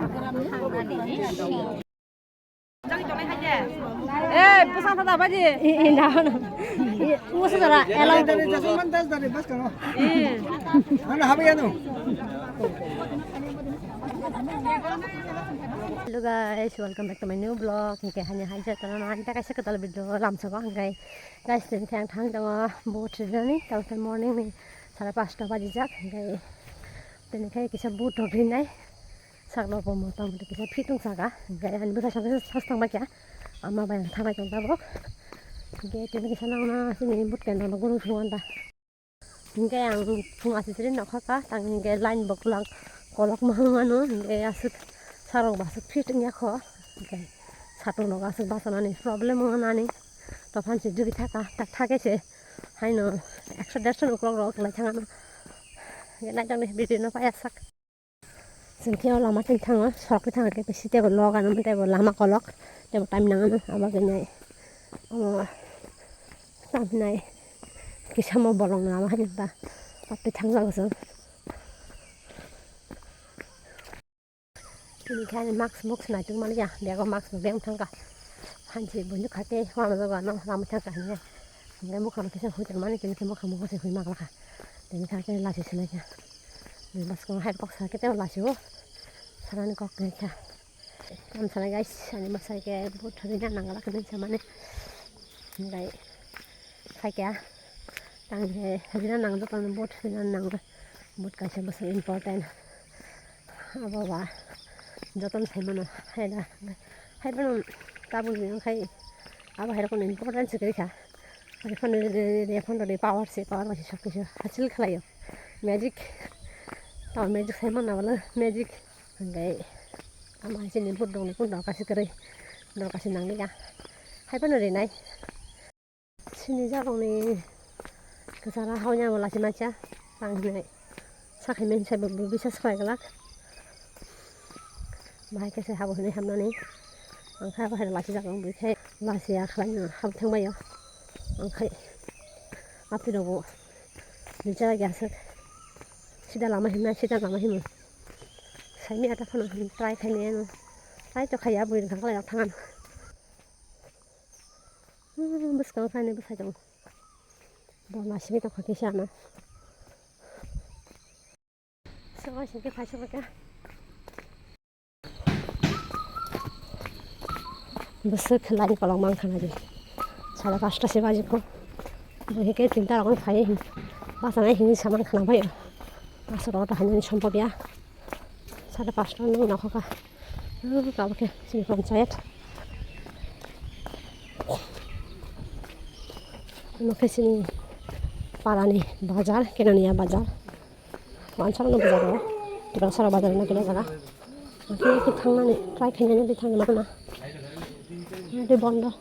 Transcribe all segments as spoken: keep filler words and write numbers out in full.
Eh, pusang thada baji. Inda hono. Usu dara elo. Hello guys, welcome back to my new vlog. Hingke hani hai jatana na anta kaisa ketal video lamsogo hingke guys, tini khe ang thang tongo boat rinani, tamo khe morning ni sare pasta baji jak hingke tini khe kisa boat rok rinai. Sakno bo motamoti kisa fit wng saka. Hingke ani bwsai sakhe sas tang baikha. Ama bai ang thanai tong tabok. Hingke tini kisa nangna sini but kenda no gurung thung anda. Hingke ang phung asisiri nokha ka tang hingke line bo kwlang kolok ma wng mano. Hingke aswk sarok bo aswk fit wngya kho. Hingke satung rok aswk bachanani problem wng nani. Tophan se jugi thaka tak thake se haino ekso derso ni uklok rok lai thangano. Hingke naitok ni video no paya sak. Chwng khe o lama thani thango, sorok khe thango khe bisi teibo log ano teibo lama kolok teibo time nangano abo khe nai. Omo tamhinai kisa mo bolong lama hai ba patwi thangjago chwng. Tini khe ani mask musk naituk mani ya, bego mask bo beng thangka. Hanchi buini khate wama jago ano lama thangka hinai. Hingke mukhang kisa hui tongmani, tini khe mukhang bo se hui maglakha. Tini kha khe lachi sinai kha. Bwskang hai kok sa khe tei lachi o. Sarani kok nai kha. Tam sana guys, ani masai khe but rina nangala khe samani. Hingai phai kha. Tang khe rina nang jotono but rina nang. But kaisa bwswk important. Abo ba jotono sai mano. Hai da. Hai bono tabuk ni wngkhai abo hai rokno important se kwrwi kha. Refund, refund rokni power se, power bai se sob kisu hasil khlaio. Magic, tamo magic sai mano, abo magic. Hingke ama hai chini but rokni kun dorkar se kwrwi, dorkar se nangli ya. Hai phano rinai. Sini jagongni kwchara haonya bo lachi macha tang hinai. Sakhaimani saibo bo bisas khlai glak. Bahai khe se habo hinui hamnani. Ang khe abo hai lachi jak wng, bui khe lachi ya khlaino habo thangbai o. Ang khai aphi rogo ni jaga ya aswk. Sida lama himna, sida lama himo. Saimya ta phano try khaimaya no. Try to khaiya bui rwkha khlai rok thangano. Hmm, bwskang khaini bwsai tongo. Bo nasimi tongkha kisa ano. Sobai singke phai sobai ka. Bwswk khe line kolok mang khana di. Sare pasta se baji kho. Bo hike tinta rok phai hin. Basa nai hin saman khana bai. Aswk rok ta hani sompok ya. Sare pasta nung nokho ka. Nung ka bo khe sini panchayat. Nokhe sini parani bazar, Kenania bazar. Wansarokno bwskango Tiprasarok bazar hinwi khe jaga. Hwnkhe thangnani try khainani, tei thangna nangna. Tei bondo.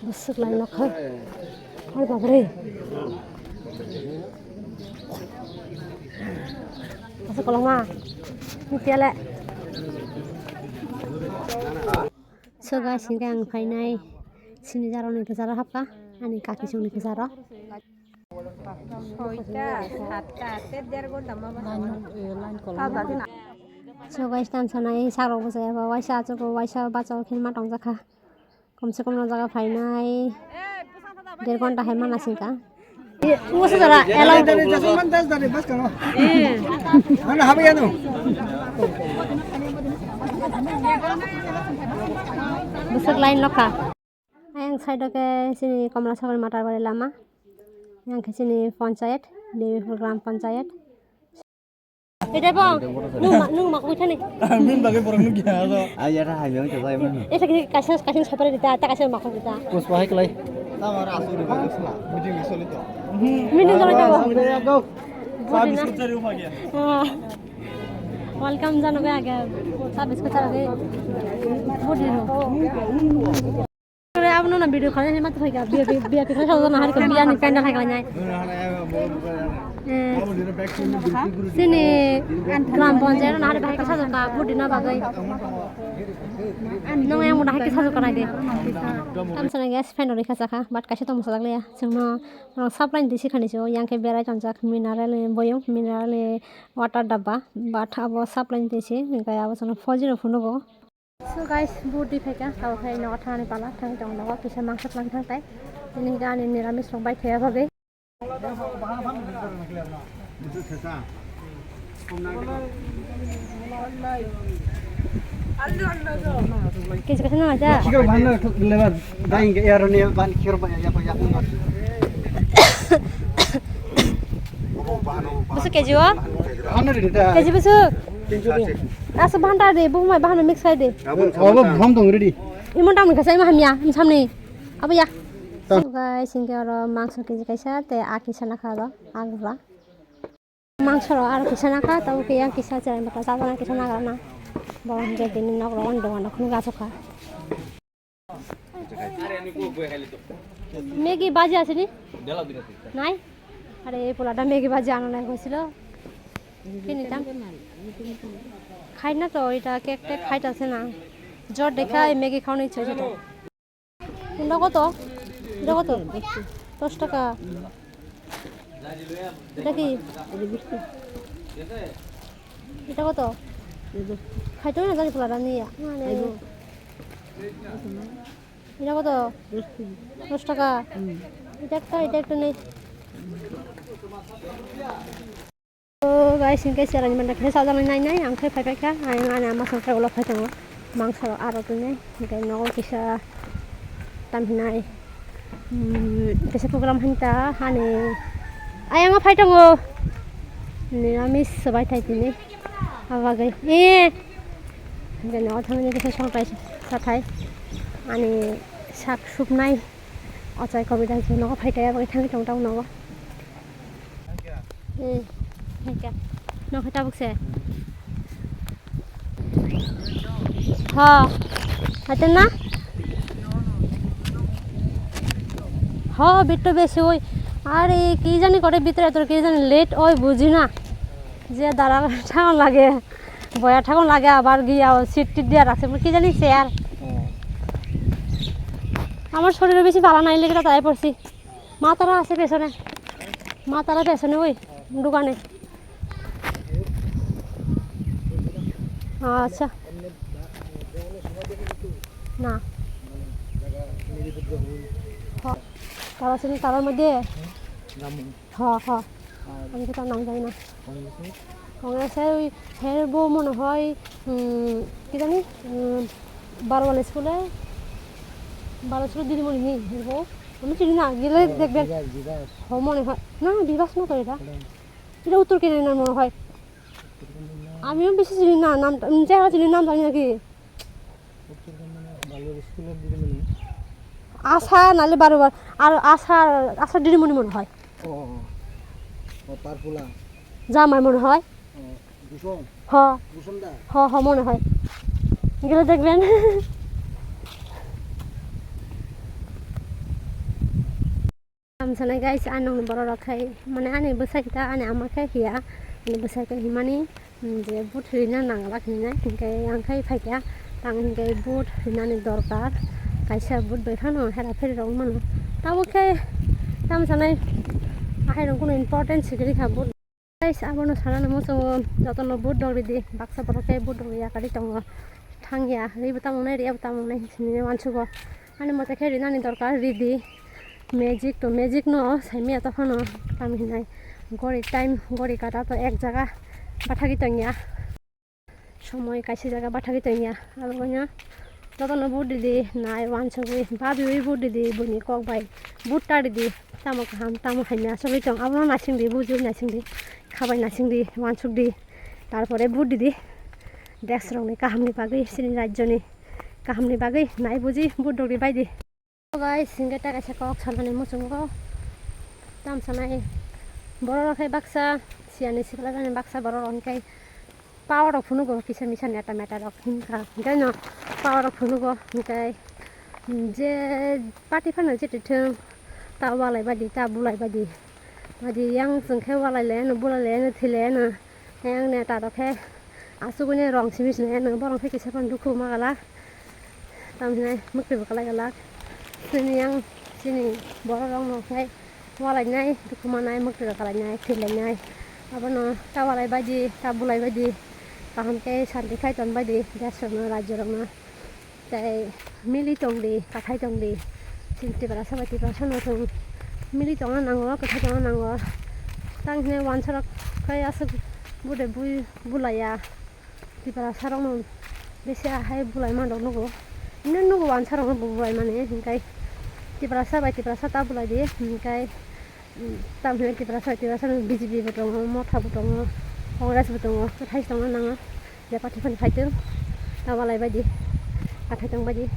Bwswk lai nokha. Hai babre. Asa koloma. Nitiale. So guys, hingke ang phainai sini jaroni kwcharo hapka, ani kaki songni kwcharo. Soita, satta, te der ghonta ma basa. So guys, tam sanai sarok bwsai abo waisa achukgo, waisa bachao khe ma tongjakha. Komse kom no jaga phainai der ghonta hai mana singka. Usu dara elo. Ano habi ano. Bwswk line lokha. Ayang side o khe chini Komla Sagor Matar Bari lama. Yang khe chini panchayat, Debipur Gram Panchayat. Ede bong, nung ma, nung ma koi thani. Min bagai borok nung kya ro. Ayara hai yang coba emang. Esa kini kaisa, kaisa sapare dita, ta kaisa ma koi dita. Puspa hai klai. Tamara asuri bagai sila. Meeting ni solito. Meeting solito. Go. Sa biscuit chari uma kya? Ah. Welcome jano gaya gaya. Sa biscuit chari. Budi no. No, no, video khalai ma thoi ka, biya, biya, biya, biya, khalai sa na har ka, biya ni pandal hai khalai nai. Eh, sini gram panchayat na har bahai ka sa ka, budi na bagai. Nong yang muda hai ka sa ka nai de. Tam sana gas fan ori ka sa ka, but kaisa tong sa ya. Sing no, no supply di si khani so, yang ke berai tonjak mineral ni boyong, mineral ni water dabba, but abo supply di si, kaya abo sana four zero phone go. So guys, budi phaikha, tabo khai nogo thangni pala, thang tong nogo, kisa mangsa tlang thang tai. Ini hinkhe ani niramis rok bai thaya bagwi. Kisa kisa nang aja. Chikar bhanna thuk lebar, dai ke yar ne ban khir ba ya ba ya. Busu keji o? Bhanna ri ta. Keji busu? Asu bhanta de, bu mai bahano mix khai de. Obo bham tong ready. Imon tam khasai ma hamya, samne. Abo ya. Ta. So guys, hinkhe oro mangso keji kaisa, te a kisa na kha ro, a gura. Mangso ro aro kisa na kha, tabo ke yang kisa cherai mata, tabo na kisa na kha na. Bo je tini nok ro on dogan rok khunu ga sokha. Maggi baji asini? Nai? Are, ei pola da Maggi baji ano nai hoisilo. Kini tam? Khai na to, eta cake tek khai ta se na. Jor dekha, ei Maggi khauna ichha hoise to. Unda koto? Unda koto? Dos taka. Eta ki? Eta koto? Khaito na jani pola da niya. Mane. Ida koto? Dos taka. Ida ekta, ida ekta nei. O guys, hinkhe cherani manda khe sajak nai nai, ang khe phai phai kha, ang ani ama song khe ulo phai tongo, mangsa rok aro tini, hinkhe nogo kisa tam hinai, kisa program hinta hani ayang phai tongo, niramis sobai thai tini, abagwi, eh. Hingke nogo thangwi kisa songtai sathai ani sak supnai ochai kobi dagi nogo phai taya bagwi thangwi tong tong nogo. Hmm, hingke nokhe tabuk se. Ha, haten na? Ha, bitto besi oi. Are ki jani kore bitto etor ki jani late oi buji na. Je dara thang lage. Boya থাকুন লাগে আবার গিয়া সিট টিট দিয়া রাখছে, বলে, "কি জানি চেয়ার।" আমার শরীরে বেশি ভালো নাই, লেগে তাই পড়ছি। মাথাটা আছে পেছনে, মাথাটা পেছনে ওই দোকানে। আচ্ছা। না। হ। তারা ছিল তারার মধ্যে? হ, হ। আমি তো তার নাম জানি না। কংগ্রেসের ওই হের বউ মনে হয়, উম, কি জানি, উম, বারোয়াল স্কুলে, বারো স্কুলের দিদিমণি নি, হের বউ। আমি চিনি না, গেলে দেখবেন। হ, মনে হয়। না, বিভাস না তো এটা। এটা উত্তর কেনার মনে হয়। আমিও বেশি চিনি না, নামটা, উম, চেহারা চিনি, নাম জানি না কি। উত্তরবঙ্গ মানে বালুর স্কুলের দিদিমণি। আশা নালে বারো বার, আর আশা, আশা দিদিমণি মনে হয়। ও, ও, ও। ও, তার পোলা। জামাই মনে হয়। ও, কুসুম? হ। কুসুম দা? হ, হ, মনে হয়। গেলে দেখবেন। Tamo sanai guys, ani nokni borok rok khai, mane ani bwsai ta, ani ama khe hiya, ani bwsai khe himani, mm, je vote rina nang glak hinwi nai, hinkhe ang khai phaikha, tang hinkhe vote rinani dorkar, kaisa vote bai phano hera pheri rok mano, tabuk khe tamo sanai, ahai rok kunu important sikiri kha vote. Guys, abono sana nang muchungo, jotono vote rok ridi, baksa borok khe vote rok yakari tongo, thangya, ribo tamo nai, riyabo tamo nai hinwi uansugo. Ani mote khe rinani dorkar ridi, magic to magic no saimaya tophano, tamo hinai gori time, gori kata to ek jaga bathagwi tongya. Somoi kaisa jaga bathagwi tongya, abono jotono vote ridi, nai uansugwi, babiwi vote ridi, buini kok bai vote ta ridi, tamo kaham, tamo hamya asugwi tong, abono naisingdi, bujiwi naisingdi, khabai naisingdi, uansukdi, tarpore vote ridi, desh rokni kahamni bagwi, chini rajyoni kahamni bagwi, nai buji vote rokdi baidi. Guys, hinkhe ta kaisa kok sanani muchungo. Tam sanai borok rok khe baksa siyani sikla jani baksa borok rok hinkhe power rok phunugo kisa misa neta meta rok hinkha. Hinkhe no power rok phunugo hinkhe Je party phano je tithung, ta walai badi, ta bulai badi. Badi yang chwng khe walai lai ano, bulai lai ano, thwi lai ano. Yang neta rok khe asugwi rong simi simi ano, borok khe kisa phano dukhu ma galak. Tamo hinai mwktwi bo kwlai galak. Chini yang chini borok rok no khe walai nai, dukhu manai, mwktwi bo kwlai nai, thwi lai nai. Abono ta walai badi, ta bulai badi. Kaham khe santi khai ton badi, desh rok no, rajyo rok no. Tei mili tongdi, kathai tongdi. Chini Tiprasa bai Tiprasa no chwng mili tongna nango, kathai tongna nango. Tang hinai wansa rok khai aswk bude bui bulaiya. Tiprasa rok no bisi ahai bulai man rok nugo. Ino nugo wansa rok no bulai mani, hinkai Tiprasa bai Tiprasa ta bulai di, hinkai Tamo hwnwi Tiprasa, Tiprasa no B J P bo tongo, Motha bo tongo, Congress bo tongo, kwthai tongna nango. Je party phano phaitwng, ta walai badi, kathai tong badi.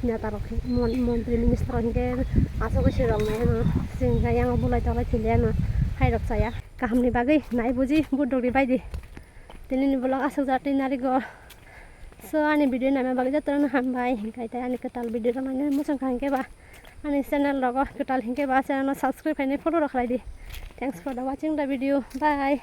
Neta rok, mon-, montri minister rok hinkhe aswk se rok nai ano, chwng khe yang bulai tolai thwi lai ano, hai rok chaya. Kaham ni bagwi nai buji vote rok ri baidi. Tini ni vlog aswk jatwi narigol. So ani video naina bagwi jotono hambai, hinkhai tei ani kwtal video rok naina muchung kha hinkhe ba ani channel rogo kwtal hinkhe ba channel no subscribe khainai follow rok khlai di. Thanks for the watching the video. Bye.